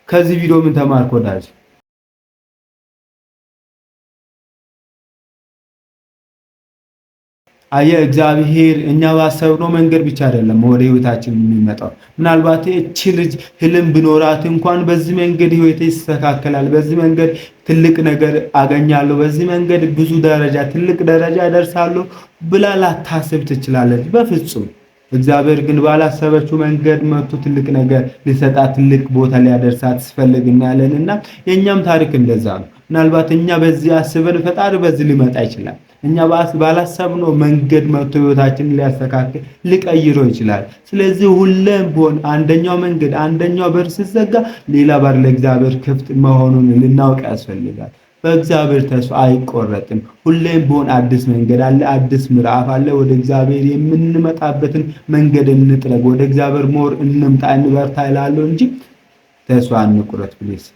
ከዚህ ቪዲዮ ምን ተማርክ ወዳጅ? አየህ፣ እግዚአብሔር እኛ ባሰብነው መንገድ ብቻ አይደለም ወደ ህይወታችን የሚመጣው። ምናልባት እቺ ልጅ ህልም ቢኖራት እንኳን በዚህ መንገድ ህይወቴ ይስተካከላል፣ በዚህ መንገድ ትልቅ ነገር አገኛለሁ፣ በዚህ መንገድ ብዙ ደረጃ ትልቅ ደረጃ እደርሳለሁ ብላ ላታስብ ትችላለች። በፍጹም። እግዚአብሔር ግን ባላሰበችው መንገድ መጥቶ ትልቅ ነገር ሊሰጣት፣ ትልቅ ቦታ ሊያደርሳት ሲፈልግ እናያለን። እና የእኛም ታሪክ እንደዛ ነው። ምናልባት እኛ በዚህ አስበን ፈጣሪ በዚህ ሊመጣ ይችላል። እኛ ባላሰብነው መንገድ መጥቶ ህይወታችንን ሊያስተካክል፣ ሊቀይረው ይችላል። ስለዚህ ሁሌም ቢሆን አንደኛው መንገድ፣ አንደኛው በር ሲዘጋ ሌላ በር ለእግዚአብሔር ክፍት መሆኑን ልናውቅ ያስፈልጋል። በእግዚአብሔር ተስፋ አይቆረጥም። ሁሌም ቢሆን አዲስ መንገድ አለ፣ አዲስ ምዕራፍ አለ። ወደ እግዚአብሔር የምንመጣበትን መንገድ እንጥረግ፣ ወደ እግዚአብሔር more እንምጣ፣ እንበርታ እላለሁ እንጂ ተስፋ አንቁረጥ please።